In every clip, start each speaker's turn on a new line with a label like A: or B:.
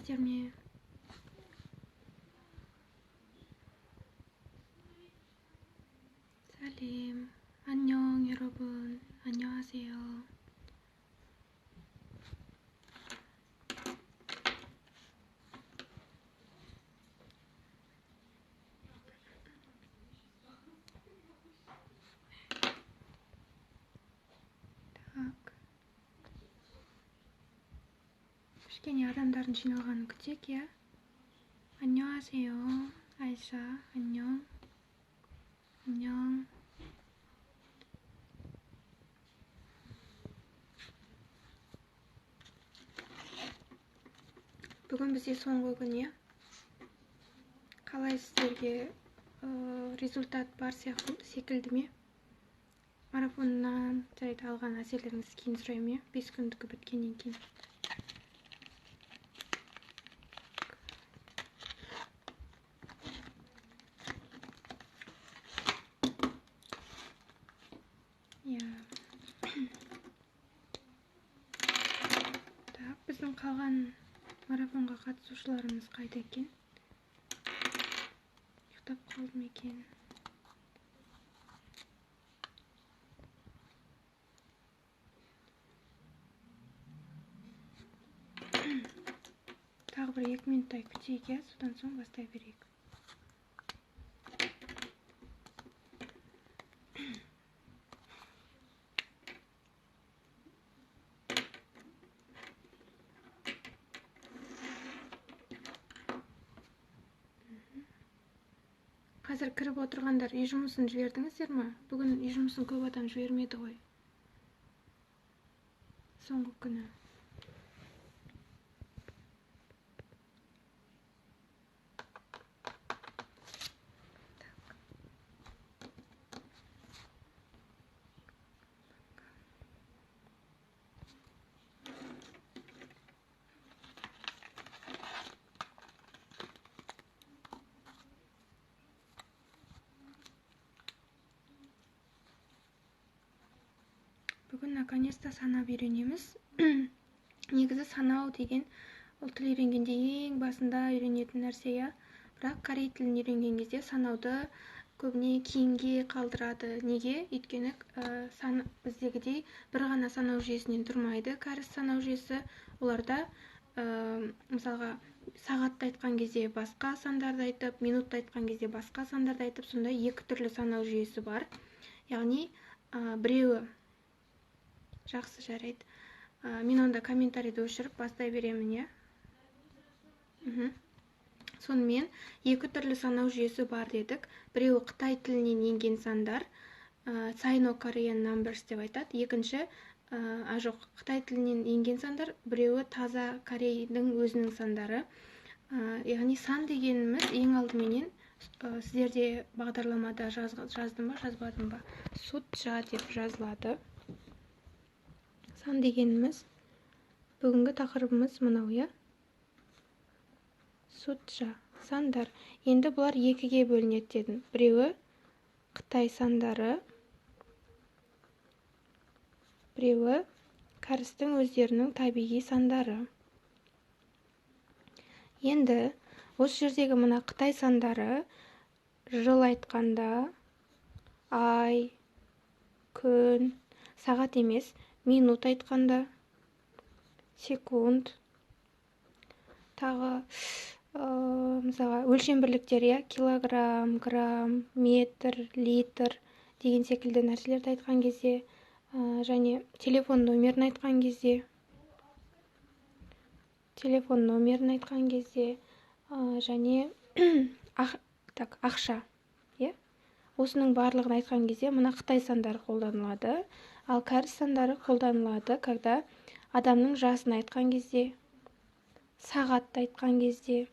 A: Сәлеметсіздер ме? Сәлем. 안녕, 여러분. 안녕하세요. Так. Кішкене адамдардың жиналғанын күтейік, иә? 안녕하세요. Айша, 안녕. 안녕. Бүгін бізде соңғы күн, иә? Қалай сіздерге результат бар секілді ме? Марафоннан жарайды алған әсерлеріңізді кейін сұраймын, иә? 5 күндікі біткеннен кейін. Иә. Так, біздің қалған марафонға қатысушыларымыз қайда екен? Ұйықтап қалды ма екен? Тағы бір 2 минуттай күтейік, иә? Содан соң бастай берейік. Қазір кіріп отырғандар үй жұмысын жібердіңіздер ме? Бүгін үй жұмысын көп адам жібермеді ғой. Соңғы күні. Бүгін наконец-то санап үйренеміз. Негізі санау деген ол тіл үйренгенде ең басында үйренетін нәрсе, иә. Бірақ корей тілін үйренген кезде санауды көбіне кейінге қалдырады. Неге? Өйткені сан біздегідей бір ғана санау жүйесінен тұрмайды. Кәріс санау жүйесі оларда, мысалға, сағатты айтқан кезде басқа сандарды айтып, минутты айтқан кезде басқа сандарды айтып, сондай екі түрлі санау жүйесі бар. Яғни, біреуі жақсы, жарайды. Мен онда комментарийді өшіріп бастай беремін, иә? Сонымен екі түрлі санау жүйесі бар дедік. Біреуі қытай тілінен енген сандар, Sino-Korean numbers деп айтады. Екінші, жоқ, қытай тілінен енген сандар, біреуі таза корейдің өзінің сандары. Яғни сан дегеніміз ең алдыменен, сіздерде бағдарламада жаздым ба, жазбадым ба? Сутжа деп жазылады. Сан дегеніміз, бүгінгі тақырыбымыз мынау, иә? Сутжа, сандар. Енді бұлар екіге бөлінеді дедім. Біреуі қытай сандары, біреуі кәрістің өздерінің табиғи сандары. Енді осы жердегі мына қытай сандары жыл айтқанда ай, күн, сағат емес, минут айтқанда, секунд, тағы, мысалға, өлшем бірліктері, иә, килограмм, грамм, метр, литр деген секілді нәрселерді айтқан кезде, және телефон номерін айтқан кезде, телефон номерін айтқан кезде, және так, ақша, иә? Осының барлығын айтқан кезде мына қытай сандары қолданылады. Ал кәріс сандары қолданылады, когда адамның жасын айтқан кезде, сағатты айтқан кезде,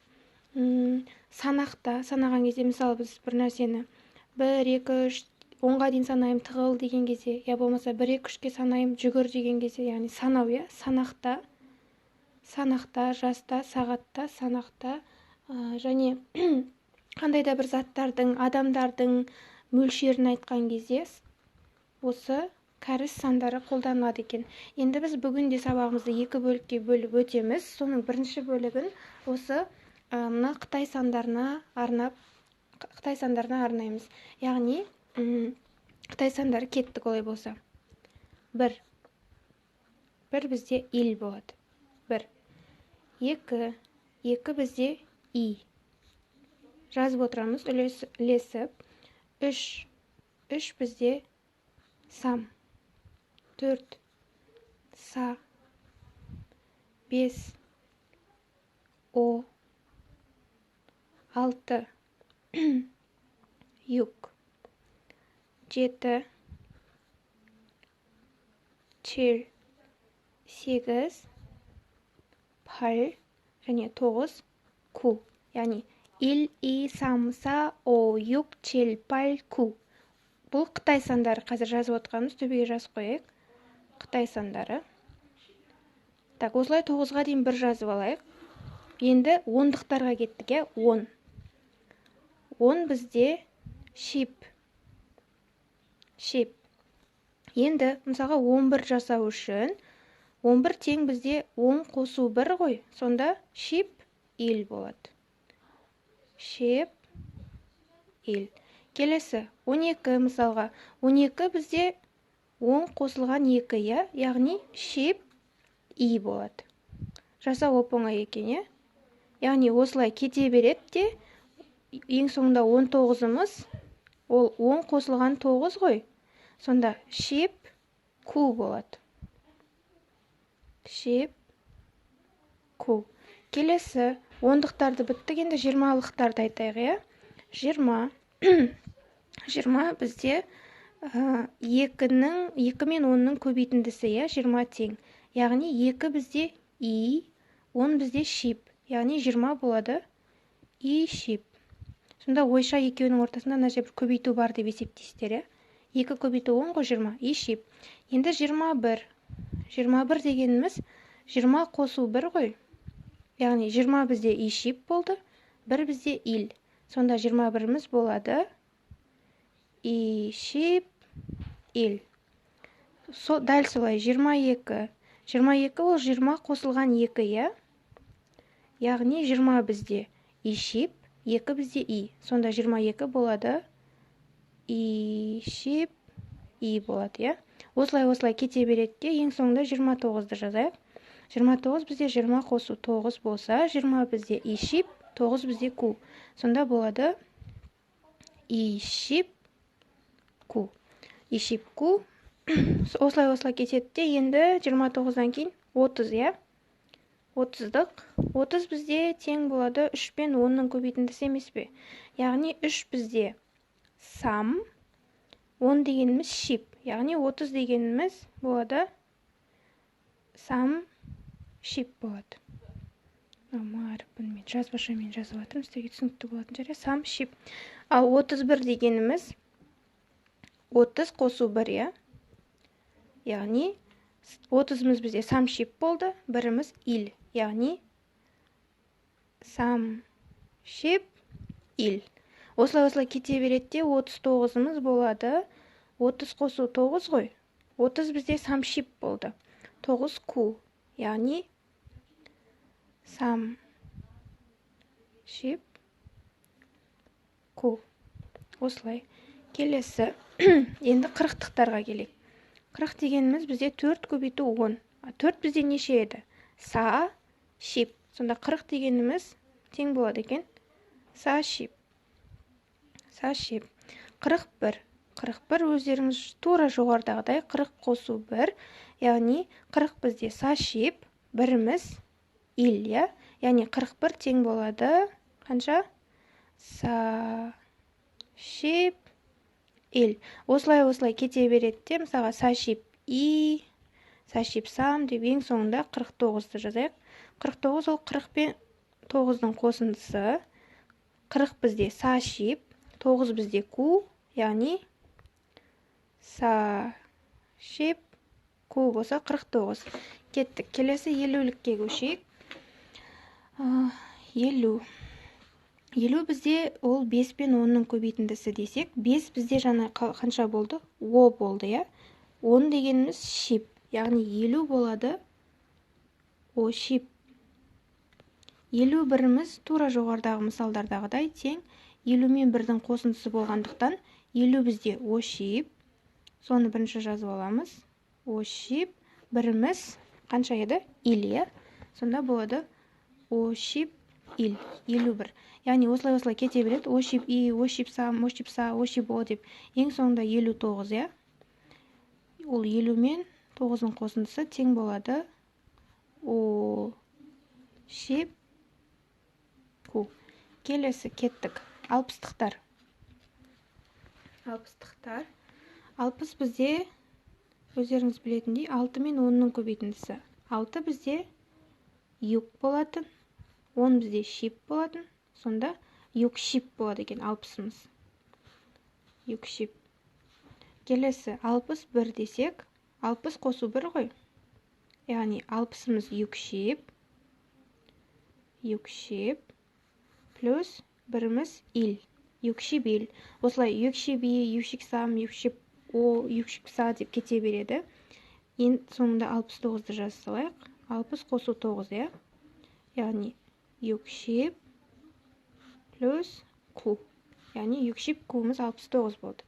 A: санақта, санаған кезде, мысалы, біз бір нәрсені 1, 2, 3, 10-ға дейін санаймын, тығыл деген кезде, я болмаса 1, 2, 3-ке санаймын, жүгір деген кезде, яғни санау, иә, санақта, санақта, жаста, сағатта, санақта, және қандай да бір заттардың, адамдардың мөлшерін айтқан кезде осы кәріс сандары қолданылады екен. Енді біз бүгін де сабағымызды екі бөлікке бөліп өтеміз. Соның бірінші бөлігін осы мына қытай сандарына арнап, қытай сандарына арнаймыз. Яғни қытай сандары кеттік олай болса. 1. 1 бізде ил болады. 1. 2. 2 бізде и. Жазып отырамыз үлесіп. 3. 3 бізде сам. 4. Са. 5. О. 6. Юк. 7. Чел. 8. Пал. Және 9. Ку. Яғни ил, и, сам, са, о, юк, чел, пал, ку. Бұл қытай сандары. Қазір жазып отқанымыз, төбеге жазып қояйық. Қытай сандары. Так, осылай 9-ға дейін бір жазып алайық. Енді ондықтарға кеттік, иә? 10. 10 бізде шип. Шип. Енді мысалға 11 жасау үшін 11 тең бізде 10 қосу 1 ғой. Сонда шип ил болады. Шип ил. Келесі 12 мысалға. 12 бізде 10 қосылған 2, иә? Яғни шип и болады. Жасау оп-оңай екен, иә? Яғни осылай кете береді де, ең соңында 19-ымыз, ол 10 қосылған 9 ғой. Сонда шип ку болады. Шип ку. Келесі ондықтарды біттік, енді 20-лықтарды айтайық, иә? 20. 20 бізде 2 мен 10-ның көбейтіндісі, иә, 20 тең. Яғни 2 бізде и, 10 бізде шип. Яғни 20 болады и шип. Сонда ойша екеуінің ортасында мына жерде бір көбейту бар деп есептейсіздер, иә? 2 көбейту 10 ғой, 20, и шип. Енді 21. 21 дегеніміз 20 қосу 1 ғой. Яғни 20 бізде и шип болды, 1 бізде ил. Сонда 21-іміз болады и шип ил. Дәл солай 22. 22 ол 20 қосылған 2, иә? Яғни 20 бізде и шип, 2 бізде и. Сонда 22 болады и шип и болады, иә? Осылай-осылай кете береді де, ең соңында 29-ды жазайық. 29 бізде 20 қосу 9 болса, 20 бізде и шип, 9 бізде ку. Сонда болады и шип ку. И шип ку. Осылай-осылай кетеді де, енді 29-дан кейін 30, иә? 30-дық. 30 бізде тең болады 3 пен 10-ның көбейтіндісі емес пе? Яғни 3 бізде сам, 10 дегеніміз шип. Яғни 30 дегеніміз болады сам шип болады. М әрпін мен жазбашамен жазып жатырмын, сіздерге түсінікті болатын шығар, сам шип. Ал 31 дегеніміз 30 қосу 1, иә? Яғни 30-ымыз бізде сам шип болды, біріміз ил. Яғни сам шип ил. Осылай-осылай кете береді де, 39-ымыз болады 30 қосу 9 ғой. 30 бізде сам шип болды. 9 ку. Яғни сам шип ку. Осылай. Келесі енді 40-тықтарға келейік. 40 дегеніміз бізде 4 көбейту 10. 4 бізде неше еді? Са шип. Сонда 40 дегеніміз тең болады екен. Са шип. Са шип. 41. 41 өздеріңіз тура жоғарыдағыдай 40 қосу 1. Яғни 40 бізде са шип, біріміз ил, иә? Яғни 41 тең болады қанша? Са шип ил. Осылай-осылай кете береді де, мысалға са шип и, са шип сам деп ең соңында 49-ды жазайық. 49 ол 40 пен 9-дың қосындысы. 40 бізде са шип, 9 бізде ку, яғни са шип ку болса 49. Кеттік. Келесі елулікке көшейік. 50. 50 бізде ол 5 пен 10-ның көбейтіндісі десек, 5 бізде жаңа қанша болды? О болды, иә? 10 дегеніміз шип, яғни 50 болады 50. 51-іміз тура жоғарыдағы мысалдардағыдай тең 50 мен 1-дің қосындысы болғандықтан 50 бізде 50. Соны бірінші жазып аламыз. 50 біріміз қанша еді? Ил, иә? Сонда болады 50 ил, 51. Яғни осылай-осылай кете береді. 50 и, 50 сам, 50 са, 50 о деп. Ең соңында 59, иә? Ол 50 мен 9-ның қосындысы тең болады 50 ку. Келесі кеттік. 60-тықтар. 60-тықтар. 60 бізде өздеріңіз білетіндей 6 мен 10-ның көбейтіндісі. 6 бізде юк болатын, 10 бізде шип болатын. Сонда юк шип болады екен 60-ымыз. Юк шип. Келесі 61 десек, 60 қосу 1 ғой. Яғни 60-ымыз юк шип, юк шип плюс біріміз ил, юк шип ил. Осылай юк шип и, юк шип сам, юк шип о, юк шип са деп кете береді. Ең соңында 69-ды жаза салайық. 60 қосу 9, иә? Яғни юк шип плюс ку. Яғни юк шип куымыз 69 болды.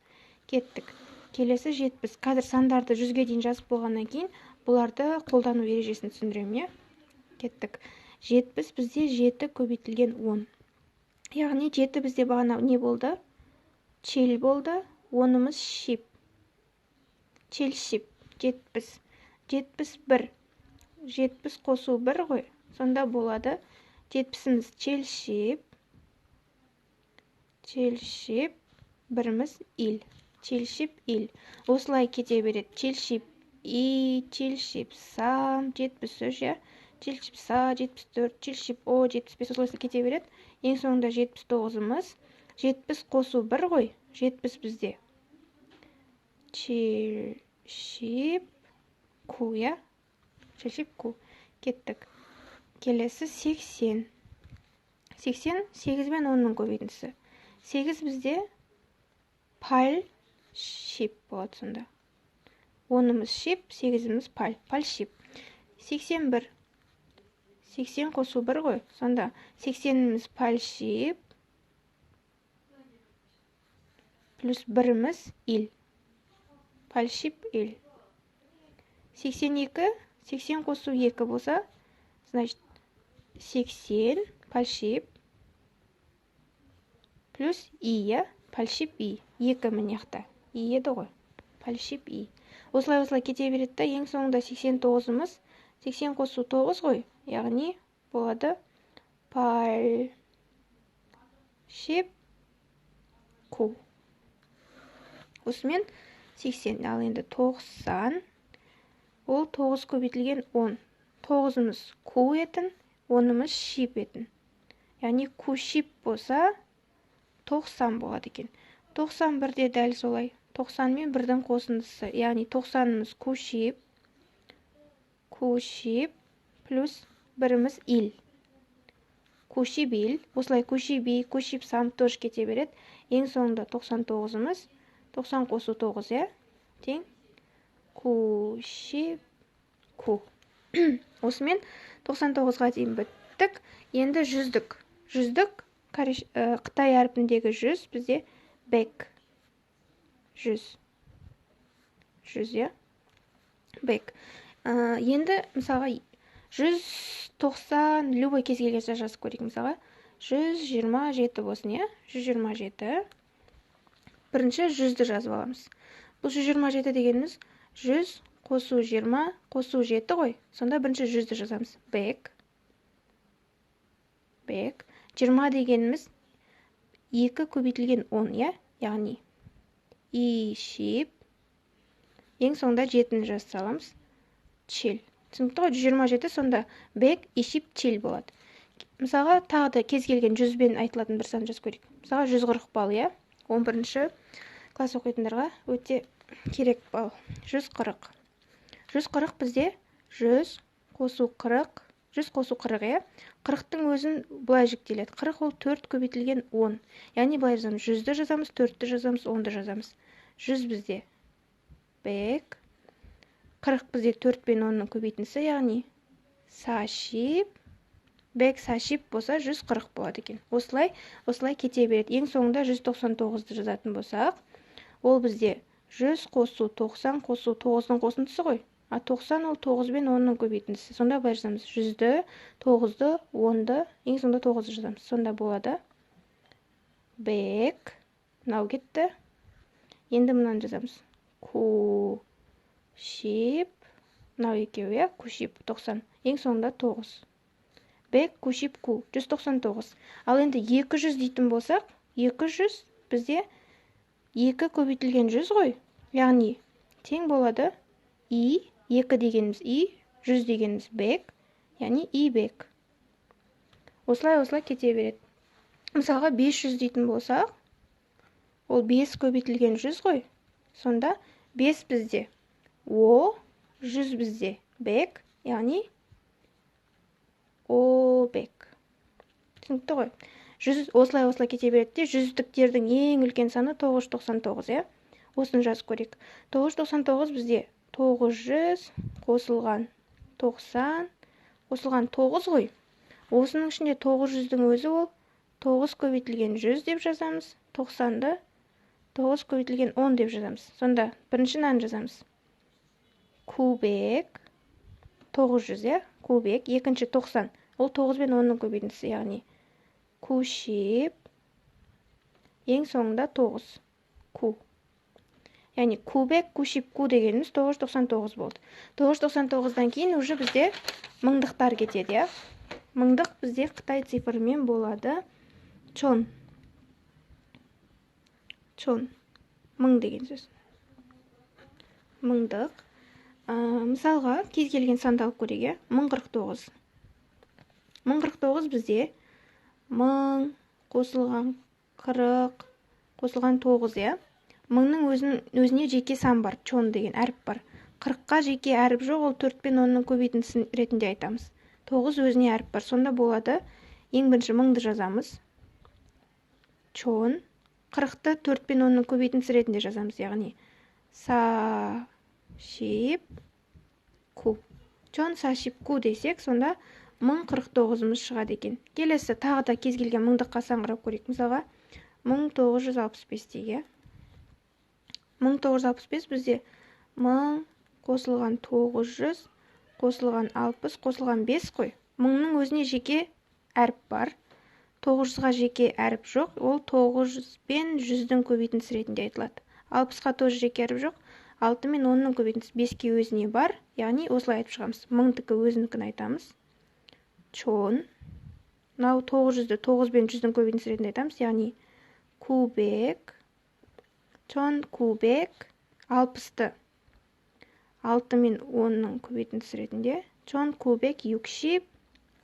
A: Кеттік. Келесі 70. Қазір сандарды 100-ге дейін жазып болғаннан кейін бұларды қолдану ережесін түсіндіремін, иә? Кеттік. 70 бізде 7 көбейтілген 10. Яғни 7 бізде бағана не болды? Чел болды. 10-ымыз шип. Челшип. 70. 71. 70 қосу 1 ғой. Сонда болады 70-іміз челшип. Челшип. Біріміз ил. Челшип ил. Осылай кете береді. Челшип и, челшип сам, 73, иә? Челшип са, 74, челшип о, 75, осылай кете береді. Ең соңында 79-ымыз. 70 қосу 1 ғой. 70 бізде челшип ку, иә? Челшип ку. Кеттік. Келесі 80. 80 8 мен 10-ның көбейтіндісі. 8 бізде паль шип болады сонда. 10-ымыз шип, 8-іміз паль. Паль шип. 81. 80 қосу 1 ғой. Сонда 80-іміз паль шип плюс 1-іміз ил. Паль шип ил. 82, 80 қосу 2 болса, значит 80 паль шип плюс и, иә? Паль шип и. 2 міне жақта. И еді ғой. Паль шип и. Осылай-осылай кете береді да, ең соңында 89-ымыз 80 қосу 9 ғой. Яғни болады паль шип ку. Осымен 80, ал енді 90, ол 9 көбейтілген 10. 9-ымыз ку етін, 10-ымыз шип етін. Яғни ку шип болса 90 болады екен. 91-де дәл солай. 90 мен 1-дің қосындысы. Яғни 90-ымыз ку шип, ку шип плюс біріміз ил. Ку шип ил. Осылай ку шип и, ку шип сам тоже кете береді. Ең соңында 99-ымыз 90 қосу 9, иә? Тең ку шип ку. Осымен 99-ға дейін біттік. Енді жүздік. Жүздік қытай әрпіндегі 100 бізде бек. 100. 100, иә? Бек. Енді мысалға 190 любой кез келген жазып көрейік. Мысалға 127 болсын, иә? 127. Бірінші 100-ді жазып аламыз. Бұл 127 дегеніміз 100 қосу 20 қосу 7 ғой. Сонда бірінші 100-ді жазамыз. Бек. Бек. 20 дегеніміз 2 көбейтілген 10, иә? Яғни и шип. Ең соңында 7-ні жаза саламыз. Чел. Түсінікті ғой, 127 сонда бек, и шип, чел болады. Мысалға тағы да кез келген 100-бен айтылатын бір сан жазып көрейік. Мысалға 140 балл, иә? 11-ші класс оқитындарға өте керек балл. 140. 140 бізде 100 қосу 40, 100 қосу 40, иә? 40-тың өзін былай жіктеледі. 40 ол 4 көбейтілген 10. Яғни былай жазамыз. 100-ді жазамыз, 4-ті жазамыз, 10-ды жазамыз. 100 бізде бек, 40 бізде 4 пен 10-ның көбейтіндісі, яғни 40, 140 болса 140 болады екен. Осылай, осылай кете береді. Ең соңында 199-ды жазатын болсақ, ол бізде 100 қосу 90 қосу 9-ның қосындысы ғой. А 90 ол 9 бен 10-ның көбейтіндісі. Сонда былай жазамыз: 100-ді, 9-ды, 10-ды, ең соңында 9-ды жазамыз. Сонда болады 100, мынау кетті. Енді мынаны жазамыз. 90, мынау екеуі, иә, 90, 90. Ең соңында 9. 199, 199. Ал енді 200 дейтін болсақ, 200 бізде 2 көбейтілген 100 ғой. Яғни тең болады и 2 дегеніміз и, 100 дегеніміз 100, яғни 200. Осылай, осылай кете береді. Мысалға 500 дейтін болсақ, ол 5 көбейтілген 100 ғой. Сонда 5 бізде о, 100 бізде 100, яғни 500. Түсінікті ғой. 100 осылай, осылай кете береді де, жүздіктердің ең үлкен саны 999, иә. Осыны жазып көрейік. 999 бізде 900 қосылған 90 қосылған 9 ғой. Осының ішінде 900-дің өзі ол 9 көбейтілген 100 деп жазамыз. 90-ды 9 көбейтілген 10 деп жазамыз. Сонда бірінші мынаны жазамыз. 900, 900, иә, 900. Екінші 90. Ол 9 бен 10-ның көбейтіндісі, яғни 90, ең соңында 9 구. Яғни 999 дегеніміз 999 болды. 999-дан кейін уже бізде мыңдықтар кетеді, иә. Мыңдық бізде қытай цифрымен болады 千. 千 мың деген сөз. Мыңдық. Мысалға кез келген санды алып көрейік, иә. 1049. 1049 бізде 1000 қосылған 40 қосылған 9, иә. Мыңның өзіне жеке сан бар, 千 деген әріп бар. 40-қа жеке әріп жоқ, ол 4 пен 10-ның көбейтіндісі ретінде айтамыз. 9 өзіне әріп бар. Сонда болады, ең бірінші мыңды жазамыз. 千. 40-ты 4 пен 10-ның көбейтіндісі ретінде жазамыз, яғни 49. 1049 десек, сонда 1049-ымыз шығады екен. Келесі тағы да кез келген мыңдыққа сан қарап көрейік. Мысалға 1965 дейік, иә. 1965 бізде 1000 қосылған 900 қосылған 60 қосылған 5 қой. Мыңның өзіне жеке әріп бар. 900-ға жеке әріп жоқ, ол 900 пен 100-дің көбейтіндісі ретінде айтылады. 60-қа тоже жеке әріп жоқ, 6 мен 10-ның көбейтіндісі, 5-ке өзіне бар, яғни осылай айтып шығамыз. Мыңдікі өзінікін айтамыз. 千. Мынау 900-ді 9 бен 100-дің көбейтіндісі ретінде айтамыз, яғни 900, 1900, 60-ты 6 мен 10-ның көбейтіндісі ретінде 1965.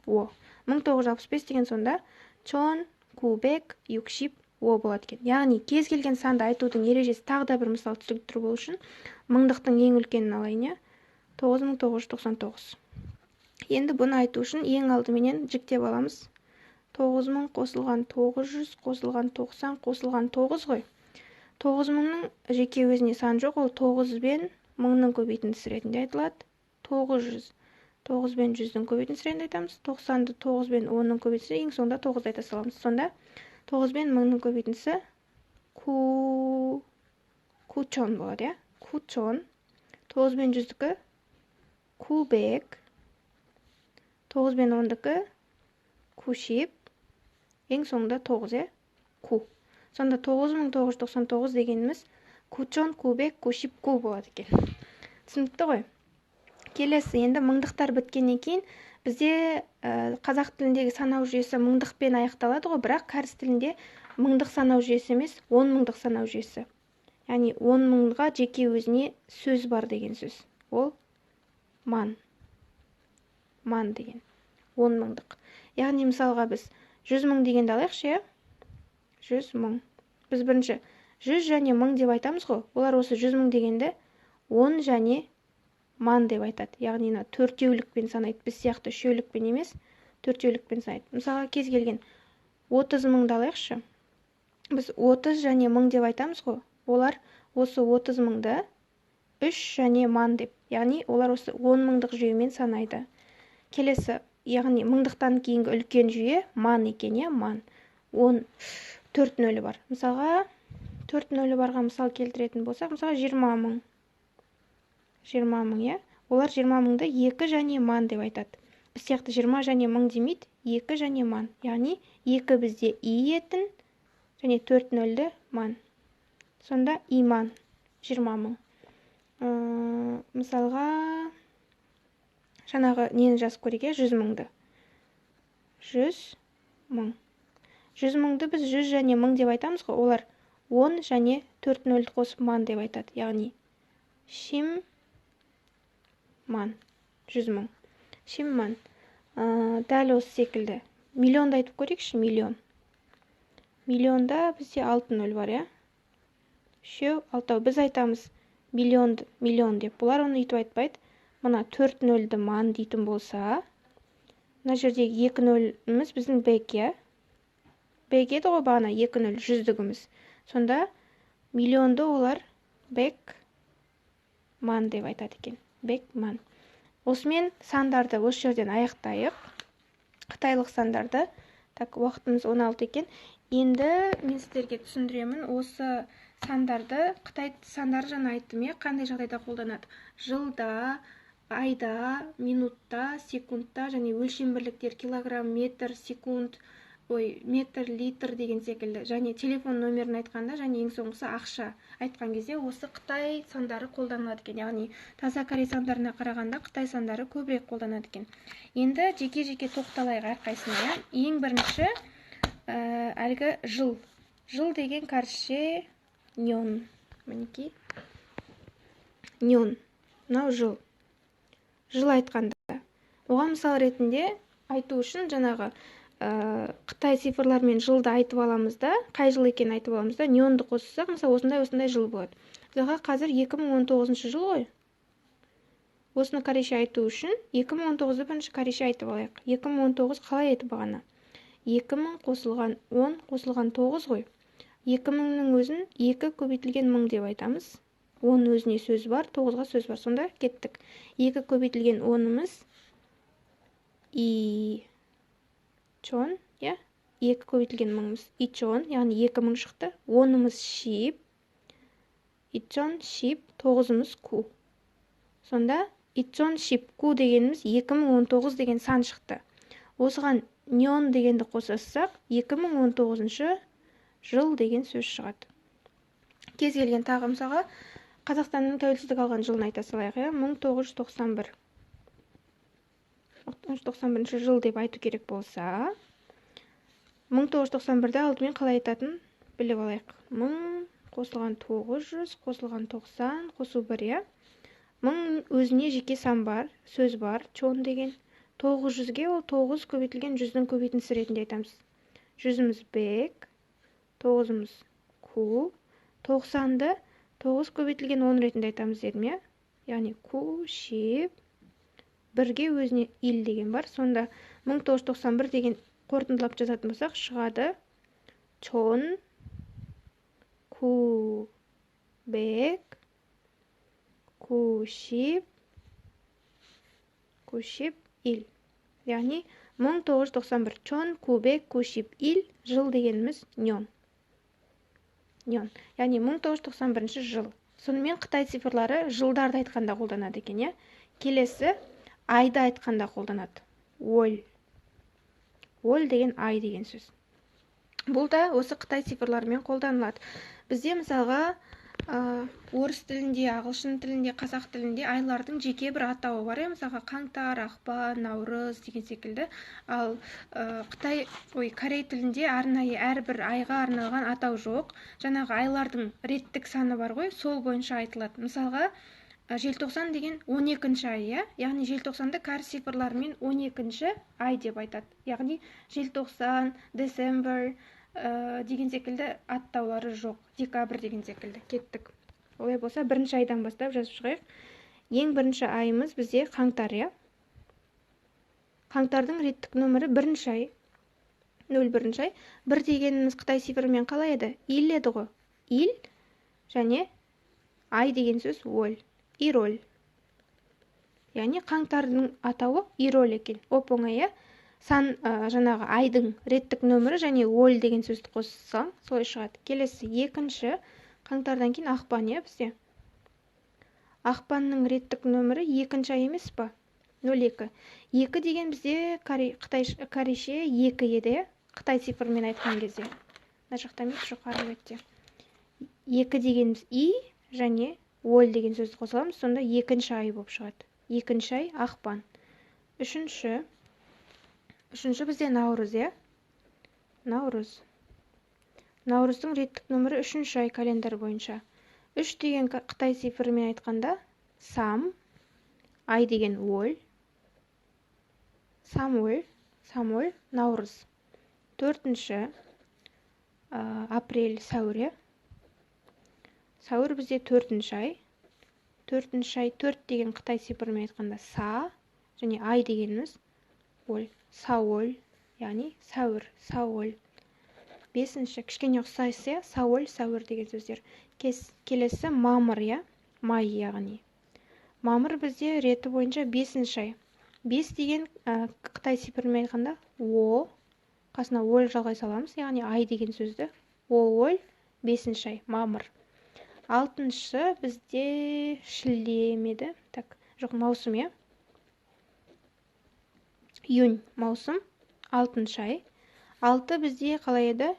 A: 1965 деген сонда 1965 болады екен. Яғни кез келген санды айтудың ережесі. Тағы да бір мысал түсінікті болу үшін мыңдықтың ең үлкенін алайын, иә, 9999. Енді бұны айту үшін ең алдыменен жіктеп аламыз. 9000 қосылған 900 қосылған 90 қосылған 9 ғой. 9000-ның жеке өзіне сан жоқ, ол 9 бен мыңның көбейтіндісі ретінде айтылады. 900 9 бен 100-дің көбейтіндісі ретінде айтамыз. 90-ды 9 бен 10-ның көбейтіндісі, ең соңында 9-ды айта саламыз. Сонда 9 бен мыңның көбейтіндісі 9千 болады, иә. 9千. 9 бен 100-дікі 900, 9 бен 10-дікі 90, ең соңында 9, иә, 9. Сонда 9999 дегеніміз 9999 болады екен. Түсінікті ғой. Келесі енді мыңдықтар біткеннен кейін бізде қазақ тіліндегі санау жүйесі мыңдықпен аяқталады ғой, бірақ кәріс тілінде мыңдық санау жүйесі емес, 10 мыңдық санау жүйесі. Яғни 10 мыңға жеке өзіне сөз бар деген сөз. Ол 萬. 萬 деген 10 мыңдық. Яғни мысалға біз 100 мың дегенді алайықшы, иә. 100 мың. Біз бірінші жүз және мың деп айтамыз ғой. Олар осы 100 мың дегенді он және 萬 деп айтады. Яғни мына төртеулікпен санайды, біз сияқты үшеулікпен емес, төртеулікпен санайды. Мысалға кез келген 30 мыңды алайықшы. Біз 30 және мың деп айтамыз ғой. Олар осы 30 мыңды Үш және ман деп, яғни олар осы 10 мыңдық жүйемен санайды. Келесі, яғни мыңдықтан кейінгі үлкен жүйе ман екен, иә, ман. 10 төрт нөлі бар. Мысалға, төрт нөлі барға мысал келтіретін болсақ, мысалға 20 мың. 20 мың, иә. Олар 20 мыңды екі және ман деп айтады. Біз сияқты 20 және мың демейді, екі және ман. Яғни екі бізде и етін және төрт нөлді ман. Сонда иман 20 мың. Мысалға, жаңағы нені жазып көрейік, иә, 100 мыңды. 100 мың. 100 мыңды біз 100 және мың деп айтамыз ғой, олар 10 және төрт нөлді қосып ман деп айтады. Яғни шим ман, 100 мың. Шим ман. Дәл осы секілді. Миллионды айтып көрейікші, миллион. Миллионда бізде алты нөл бар, иә? Үшеу, алтау. Біз айтамыз миллион, миллион деп. Бұлар оны өйтіп айтпайды. Мына төрт нөлді ман дейтін болса, мына жердегі екі нөліміз біздің бек, иә? Бек еді ғой бағана, екі нөл жүздігіміз. Сонда миллионды олар бек ман деп айтады екен. Бек ман. Осымен сандарды осы жерден аяқтайық. Қытайлық сандарды. Так, уақытымыз 16 екен. Енді мен сіздерге түсіндіремін осы сандарды. Қытай сандары жаңа айттым, иә, қандай жағдайда қолданады? Жылда, айда, минутта, секундта және өлшем бірліктер килограмм, метр, секунд, ой, метр, литр деген секілді. Және телефон нөмірін айтқанда, және ең соңғысы ақша айтқан кезде осы қытай сандары қолданылады екен. Яғни таза корей сандарына қарағанда қытай сандары көбірек қолданады екен. Енді жеке-жеке тоқталайық әрқайсысына, иә. Ең бірінші әлгі жыл. Жыл деген кәрісше нён. Мінекей. Нён. Мынау жыл. Жыл айтқанда. Оған мысал ретінде айту үшін жаңағы қытай цифрларымен жылды айтып аламыз да, қай жыл екенін айтып аламыз да, нёнді қоссақ, мысалы, осындай осындай жыл болады. Мысалға, қазір 2019 жыл ғой. Осыны корейше айту үшін 2019-ды бірінші корейше айтып алайық. 2019 қалай еді бағана? 2000 қосылған 10 қосылған 9 ғой. 2000-ның өзін 2 көбейтілген 1000 деп айтамыз. 10 өзіне сөз бар, 9-ға сөз бар. Сонда кеттік. 2 көбейтілген 10-ымыз и чон, иә? 2 көбейтілген мыңымыз ичон, яғни 2000 шықты. 10-ымыз шип, ичон шип, 9-ымыз ку. Сонда ичон шип ку дегеніміз 2019 деген сан шықты. Осыған нён дегенді қосасақ, 2019 жыл деген сөз шығады. Кез келген тағы, мысалға, Қазақстанның тәуелсіздік алған жылын айта салайық, иә, 1991. 1991 жыл деп айту керек болса, 1991-ді алдымен қалай айтатын біліп алайық. 1000 қосылған 900 қосылған 90 қосу 1, иә. 1000 өзіне жеке сан бар, сөз бар, чон деген. 900-ге ол 9 көбейтілген 100-дің көбейтіндісі ретінде айтамыз. Жүзіміз бек, тоғызымыз ку, 90-ды 9 көбейтілген 10 ретінде айтамыз дедім, иә. Яғни ку, шип, бірге өзіне ил деген бар. Сонда 1991 деген қорытындылап жазатын болсақ, шығады чон, ку, бек, ку, шип, ку, шип, ил. Яғни 1991 чон, кубек, кушип, ил жыл дегеніміз нён. Нён. Яғни 1991 жыл. Сонымен қытай цифрлары жылдарды айтқанда қолданады екен, иә. Келесі айды айтқанда қолданады. Оль. Оль деген ай деген сөз. Бұл да осы қытай цифрларымен қолданылады. Бізде, мысалға, орыс тілінде, ағылшын тілінде, қазақ тілінде айлардың жеке бір атауы бар, иә. Мысалға, қаңтар, ақпан, наурыз деген секілді. Ал қытай, ой, корей тілінде арнайы әрбір айға арналған атау жоқ. Жаңағы айлардың реттік саны бар ғой, сол бойынша айтылады. Мысалға, желтоқсан деген 12 ай, иә. Яғни желтоқсанды кәріс цифрларымен 12 ай деп айтады. Яғни желтоқсан, December деген секілді аттаулары жоқ. Декабрь деген секілді. Кеттік. Олай болса, бірінші айдан бастап жазып шығайық. Ең бірінші айымыз бізде қаңтар, иә. Қаңтардың реттік нөмірі бірінші ай. 01 ай. Бір дегеніміз қытай цифрымен қалай еді? Ил еді ғой. Ил және ай деген сөз оль. Ироль. Яғни қаңтардың атауы ироль екен. Оп-оңай, иә? Сан жаңағы айдың реттік нөмірі және оль деген сөзді қоссаң, солай шығады. Келесі екінші қаңтардан кейін ақпан, иә, бізде. Ақпанның реттік нөмірі екінші ай емес па? 02. 2 деген бізде қытай корейше 2 еді, иә? Қытай цифрымен айтқан кезде. Мына жақта емес, жоғары бетте. 2 дегеніміз и және оль деген сөзді қосыламыз, сонда екінші ай болып шығады. Екінші ай ақпан. Үшінші бізде наурыз, иә? Наурыз. Наурыздың реттік нөмірі үшінші ай календарь бойынша. 3 деген қытай цифрымен айтқанда сам, ай деген оль, самоль, самоль, наурыз. Төртінші апрель, сәуір, иә? Сәуір бізде төртінші ай. Төртінші ай 4 деген қытай цифрымен айтқанда са және ай дегеніміз оль, саоль, яғни сәуір, саоль. Бесінші, кішкене ұқсас, иә, саоль, сәуір деген сөздер. Келесі мамыр, иә, май, яғни. Мамыр бізде реті бойынша бесінші ай. 5 деген қытай цифрымен айтқанда о, қасына оль жалғай саламыз, яғни ай деген сөзді. О, оль, бесінші ай, мамыр. Алтыншы бізде шілде ме еді? Так, жоқ, маусым, иә? Июнь, маусым, алтыншы ай. 6 бізде қалай еді?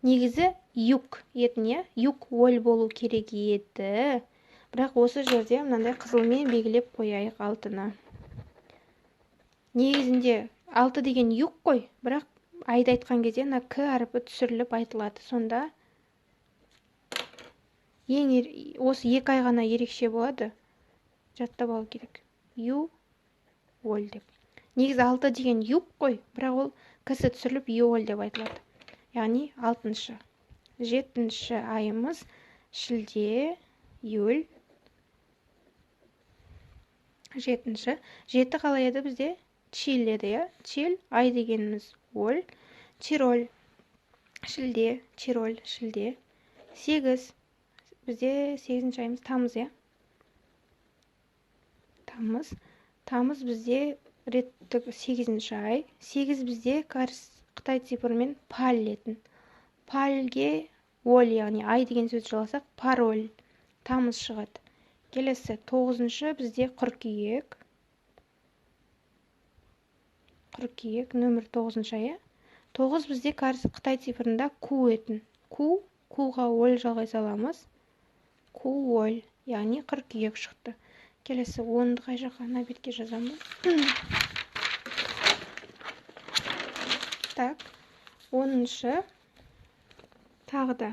A: Негізі юк етін, иә? Юк оль болу керек еді. Бірақ осы жерде мынандай қызылмен белгілеп қояйық алтыны. Негізінде 6 деген юк қой, бірақ айды айтқан кезде мына к әрпі түсіріліп айтылады. Сонда ең осы екі ай ғана ерекше болады. Жаттап алу керек. Ю, оль деп. Негізі 6 деген юк қой, бірақ ол кісі түсіріліп юоль деп айтылады. Яғни алтыншы. Жетінші айымыз шілде, июль. Жетінші. 7 қалай еді бізде? Чил еді, иә? Чил, ай дегеніміз оль. Чироль, шілде, чироль, шілде. 8. Бізде 8-ші айымыз тамыз, иә? Тамыз. Тамыз бізде реттік 8-ші ай. 8 бізде қытай цифрымен паль етін. Пальге оль, яғни ай деген сөзді жалғасақ, пароль, тамыз шығады. Келесі 9-шы бізде қыркүйек. Қыркүйек нөмір 9-шы айы. 9 бізде қытай цифрында ку етін. Ку, куға оль жалғай саламыз. Ку оль, яғни қыркүйек шықты. Келесі 10-ды қай жаққа? Ана бетке жазамын. Так, 10-шы тағы да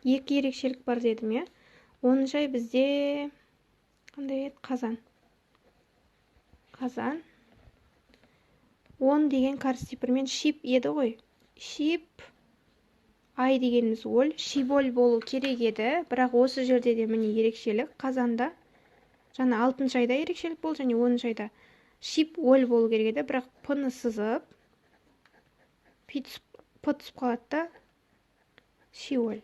A: екі ерекшелік бар дедім, иә? 10-шы ай бізде қандай еді? Қазан. Қазан. 10 деген кәріс цифрмен шип еді ғой. Шип, ай дегеніміз оль, шиболь болу керек еді, бірақ осы жерде де міне ерекшелік. Қазанда жаңа 6-шы айда ерекшелік болды және 10-шы айда шип оль болу керек еді, бірақ п-ны сызып, п түсіп қалады да шиоль.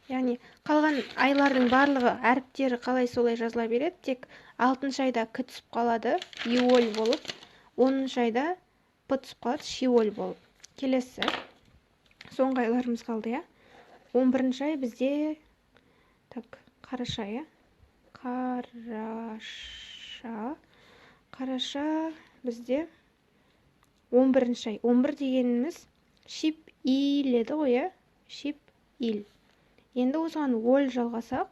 A: Яғни қалған айлардың барлығы әріптері қалай солай жазыла береді, тек 6-шы айда к түсіп қалады, иоль болып, 10-шы айда п түсіп қалады, шиоль болып. Келесі соңғы айларымыз қалды, иә? 11-ші ай бізде, так, қараша, иә? Қараша. Қараша бізде 11-ші ай. 11 дегеніміз шип ил еді ғой, иә? Шип ил. Енді осыған оль жалғасақ,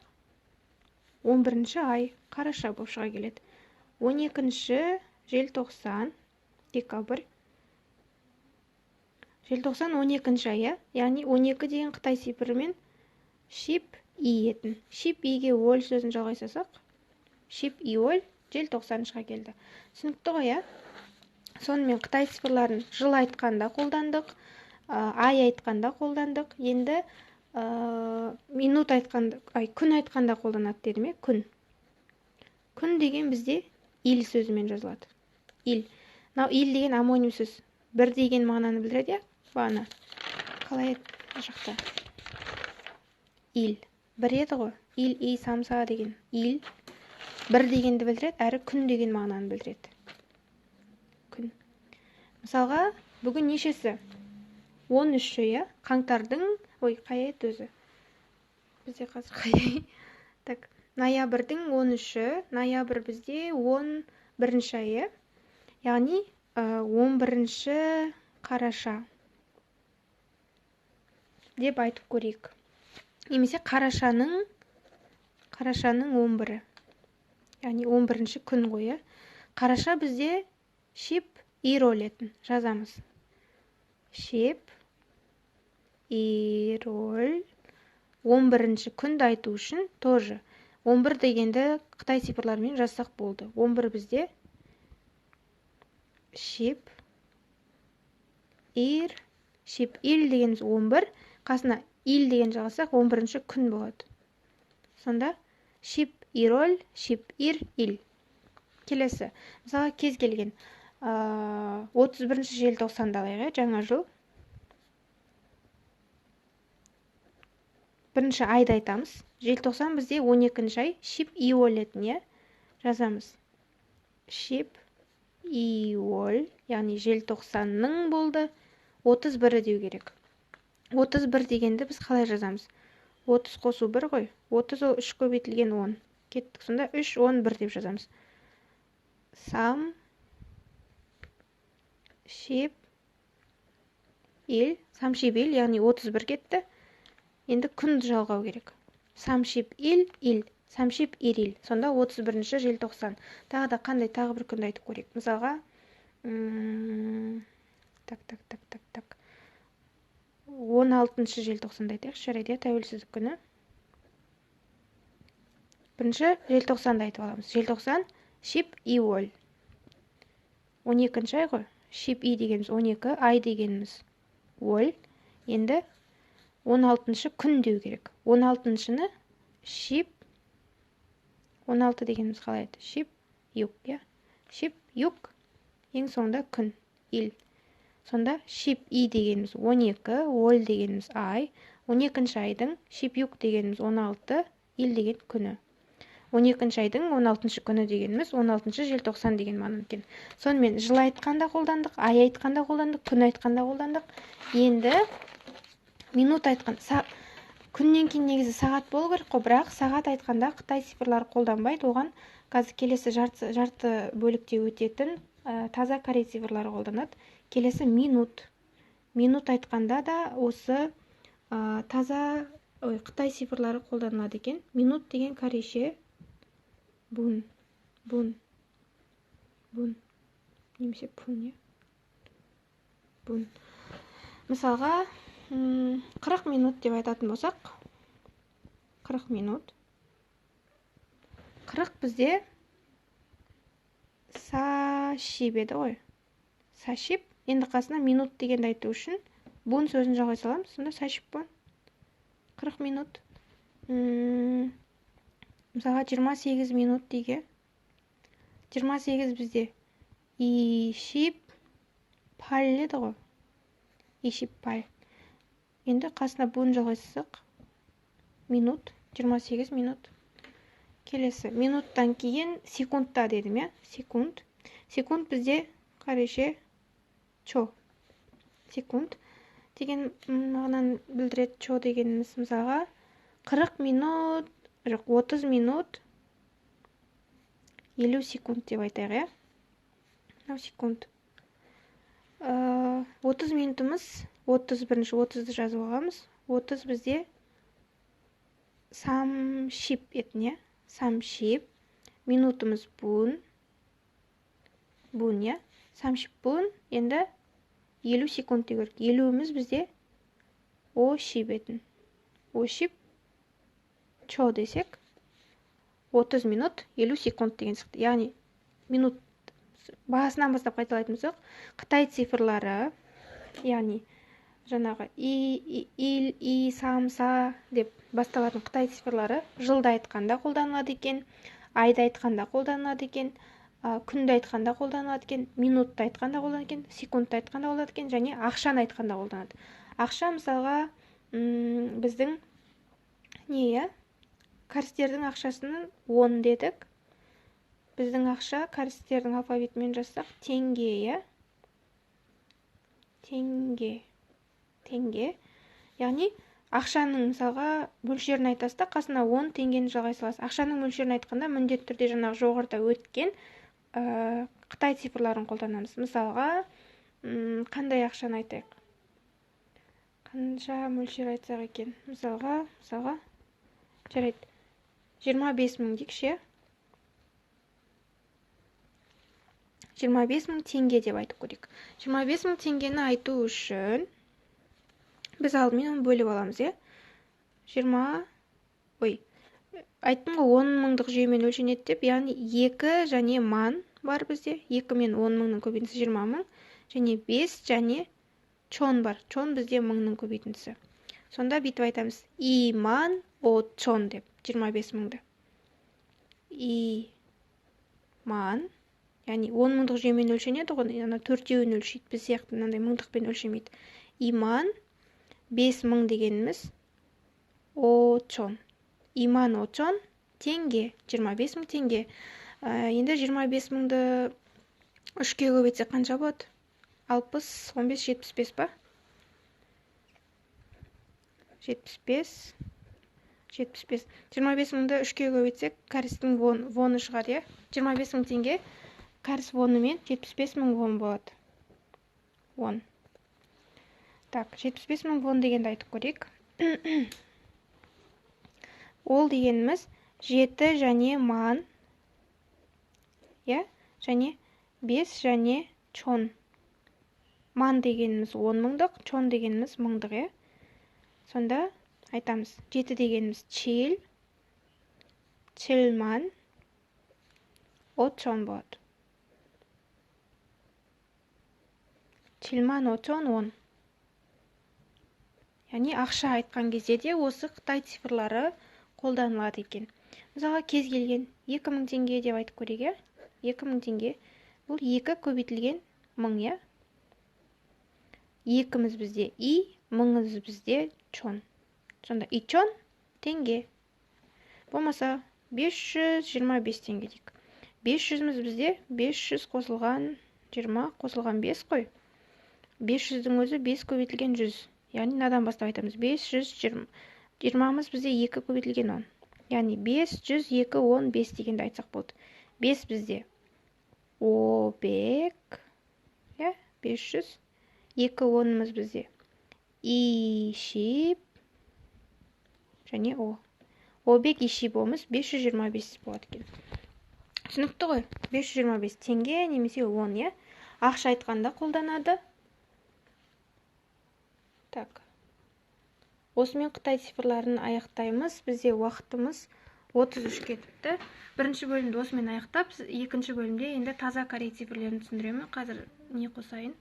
A: 11-ші ай қараша болып шыға келеді. 12-ші желтоқсан, декабрь. Желтоқсан 12-ші ай, иә? Яғни 12 деген қытай цифрымен шип и етін. Шип иге оль сөзін жалғай салсақ, шип и оль желтоқсан шыға келді. Түсінікті ғой, иә? Сонымен қытай цифрларын жыл айтқанда қолдандық, ай айтқанда қолдандық. Енді минут айтқанда, ай, күн айтқанда қолданады дедім, иә? Күн. Күн деген бізде ил сөзімен жазылады. Ил. Мынау ил деген омоним сөз. Бір деген мағынаны білдіреді, иә? Бағана. Қалай еді мына жақта? Ил. Бір еді ғой. Ил, и, самса деген. Ил. Бір дегенді білдіреді, әрі күн деген мағынаны білдіреді. Күн. Мысалға, бүгін нешесі? 13-і, иә? Қаңтардың, ой, қай ай еді өзі? Бізде қазір қай ай? Так, ноябрьдің 13-і, ноябрь бізде 11-ші ай, иә? Яғни 11-ші қараша деп айтып көрейік. Немесе қарашаның 11-і. Яғни 11-ші күн ғой, иә? Қараша бізде шип ироль етін жазамыз. Шип ироль 11-ші күнді айту үшін тоже 11 дегенді қытай цифрларымен жазсақ болды. 11 бізде шип ир, шип ил дегеніміз 11, қасына ил деген жалғасақ 11-ші күн болады. Сонда шип ироль, шип ир, ил. Келесі, мысалға кез келген 31 желтоқсанды алайық, жаңа жыл. Бірінші айды айтамыз. Желтоқсан бізде 12-ші ай, шип иоль етін, иә? Жазамыз. Шип иоль, яғни желтоқсанның болды 31-і деу керек. 31 дегенді біз қалай жазамыз? 30 қосу 1 ғой. 30 ол 3 көбейтілген 10. Кеттік. Сонда 3, 10, 1 деп жазамыз. Сам, шип, ил. Сам, шип, ил, яғни 31 кетті. Енді күнді жалғау керек. Сам, шип, ил, ил. Сам, шип, ир, ил. Сонда 31 желтоқсан. Тағы да қандай тағы бір күнді айтып көрейік. Мысалға, так, так, так, так, так. 16 желтоқсанды айтайық. Жарайды, тәуелсіздік күні. Бірінші желтоқсанды айтып аламыз. Желтоқсан шип иоль. 12-ші ай ғой. Шип и дегеніміз 12, ай дегеніміз оль. Енді 16-шы күн деу керек. 16-шыны шип 16 дегеніміз қалай еді? Шип юк, иә? Шип юк, ең соңында күн, ил. Сонда шип и дегеніміз 12, оль дегеніміз ай, 12-ші айдың шип юк дегеніміз 16, ил деген күні. 12-ші айдың 16-шы күні дегеніміз 16 желтоқсан деген мағына екен. Сонымен жыл айтқанда қолдандық, ай айтқанда қолдандық, күн айтқанда қолдандық. Енді минут айтқан, күннен кейін негізі сағат болу керек қой, бірақ сағат айтқанда қытай цифрлары қолданбайды. Оған қазір келесі жарты бөлікте өтетін таза корей цифрлары қолданады. Келесі минут. Минут айтқанда да осы таза қытай цифрлары қолданылады екен. Минут деген корейше бун, бун, бун немесе пун, иә? Бун. Мысалға 40 минут деп айтатын болсақ, 40 минут. 40 бізде сашип еді ғой. Сашип. Енді қасына минут дегенді айту үшін бун сөзін жалғай саламыз. Сонда сашип бун. 40 минут. Мысалға 28 минут дейік. 28 бізде ишип паль еді ғой. Ишип паль. Енді қасына бун жалғай салсақ, минут, 28 минут. Келесі, минуттан кейін секундта дедім, иә? Секунд. Секунд бізде корейше чо. Секунд деген мағынаны білдіреді. Чо дегеніміз мысалға 40 минут, жоқ, 30 минут 50 секунд деп айтайық, иә? Мынау секунд. 30 минутымыз, 31-ші 30-ды жазып аламыз. 30 бізде самшип етін, иә? Самшип. Минутымыз бун. Бун, иә? Самшип бун. Енді 50 секунд деу керек. 50-іміз бізде ошип етін. Ошип чо десек, 30 минут 50 секунд деген шықты. Яғни минут басынан бастап қайталайтын болсақ, қытай цифрлары, яғни жаңағы и, ил, и, сам, са деп басталатын қытай цифрлары жылды айтқанда қолданылады екен, айды айтқанда қолданылады екен, күнді айтқанда қолданылады екен, минутты айтқанда қолданылады екен, секундты айтқанда қолданылады екен және ақшаны айтқанда қолданылады. Ақша мысалға біздің не, иә? Кәрістердің ақшасының 10 дедік. Біздің ақша кәрістердің алфавитімен жазсақ теңге, иә? Теңге. Теңге. Яғни ақшаның мысалға мөлшерін айтасыз да, қасына 10 теңгені жалғай саласыз. Ақшаның мөлшерін айтқанда міндетті түрде жаңағы жоғарыда өткен қытай цифрларын қолданамыз. Мысалға, қандай ақшаны айтайық? Қанша мөлшер айтсақ екен? Мысалға, жарайды. 25 мың дейікші, иә? 25 мың теңге деп айтып көрейік. 25 мың теңгені айту үшін біз алдымен оны бөліп аламыз, иә? 20, ой, айттым ғой, 10 мыңдық жүйемен өлшенеді деп, яғни 2 және ман бар бізде. 2 мен 10 мыңның көбейтіндісі 20 мың, және 5 және чон бар. Чон бізде мыңның көбейтіндісі. Сонда бүйтіп айтамыз: иман о чон деп 25 мыңды. Иман, яғни 10 мыңдық жүйемен өлшенеді ғой, ана төртеуін өлшейді, біз сияқты мынандай мыңдықпен өлшемейді. Иман 5 мың дегеніміз очон. Иман очон теңге, 25 мың теңге. Енді 25 мыңды 3-ке көбейтсек қанша болады? 60, 15, 75 па? 75, 75. 25 мыңды 3-ке көбейтсек, кәрістің воны шығады, иә? 25 мың теңге кәріс вонымен 75 мың вон болады. Вон. Так, 75 мың вон дегенді айтып көрейік. Ол дегеніміз 7 және ман, иә, және 5 және чон. Ман дегеніміз 10 мыңдық, чон дегеніміз мыңдық, иә. Сонда айтамыз, 7 дегеніміз чил, чилман, очон болады. Чилман очон он. Яғни ақша айтқан кезде де осы қытай цифрлары қолданылады екен. Мысалға, кез келген 2000 теңге деп айтып көрейік, иә? 2000 теңге. Бұл 2 көбейтілген мың, иә? Екіміз бізде и, мыңымыз бізде чон. Сонда и чон теңге. Болмаса 525 теңге дейік. 500-іміз бізде 500 қосылған 20 қосылған 5 қой. 500-дің өзі 5 көбейтілген 100. Яғни мынадан бастап айтамыз. 520. 20-мыз бізде 2 көбейтілген 10. Яғни 502 10 5 дегенді айтсақ болды. 5 бізде обек, иә, 500. 2 онымыз бізде ишип және о. Обек ишип омыз 525 болады екен. Түсінікті ғой? 525 теңге немесе 10, иә? Ақша айтқанда қолданады. Так. Осымен қытай цифрларын аяқтаймыз. Бізде уақытымыз 33 кетіпті. Бірінші бөлімді осымен аяқтап, екінші бөлімде енді таза корей цифрлерін түсіндіремін. Қазір не қосайын?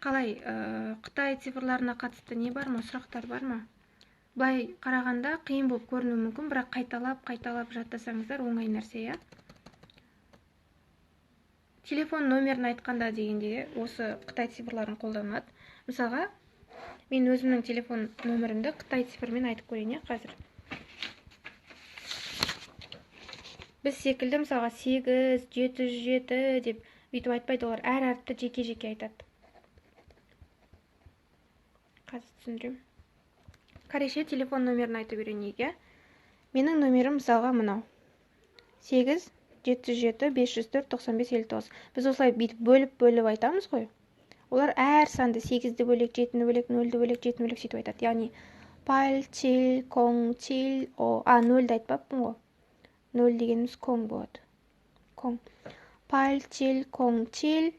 A: Қалай, қытай цифрларына қатысты не бар ма, сұрақтар бар ма? Былай қарағанда қиын болып көрінуі мүмкін, бірақ қайталап жаттасаңыздар оңай нәрсе, иә? Телефон номерін айтқанда дегенде осы қытай цифрларын қолданады. Мысалға, мен өзімнің телефон нөмірімді қытай цифрмен айтып көрейін, иә, қазір. Біз секілді мысалға 8, 707 деп бүйтіп айтпайды, олар әр әріпті жеке-жеке айтады. Қазір түсіндіремін. Корейше телефон нөмірін айтып үйренейік, иә? Менің нөмірім мысалға мынау. 8, 707, 504, 95, 59. Біз осылай бүйтіп бөліп-бөліп айтамыз ғой. Олар әр санды 8-ді бөлек, 7-ні бөлек, 0-ді бөлек, 7-ні бөлек сөйтіп айтады. Яғни паль, чил, коң, чил, о. А, 0-ді айтпаппын ғой. 0 дегеніміз коң болады. Коң. Паль, чил, коң, чил,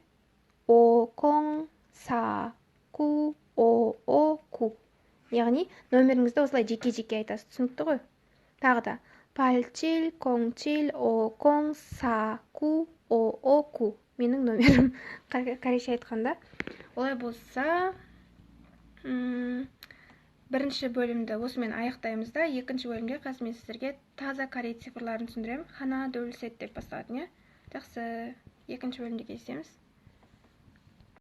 A: о, коң, са, ку, о, о, ку. Яғни нөміріңізді осылай жеке-жеке айтасыз. Түсінікті ғой? Тағы да паль, чил, коң, чил, о, коң, са, ку, о, о, ку. Менің нөмірім корейше айтқанда. Олай болса, бірінші бөлімді осымен аяқтаймыз да, екінші бөлімде қазір мен сіздерге таза корей цифрларын түсіндіремін. Хана, дөл, сет деп басталатын, иә? Жақсы, екінші бөлімде кездесеміз.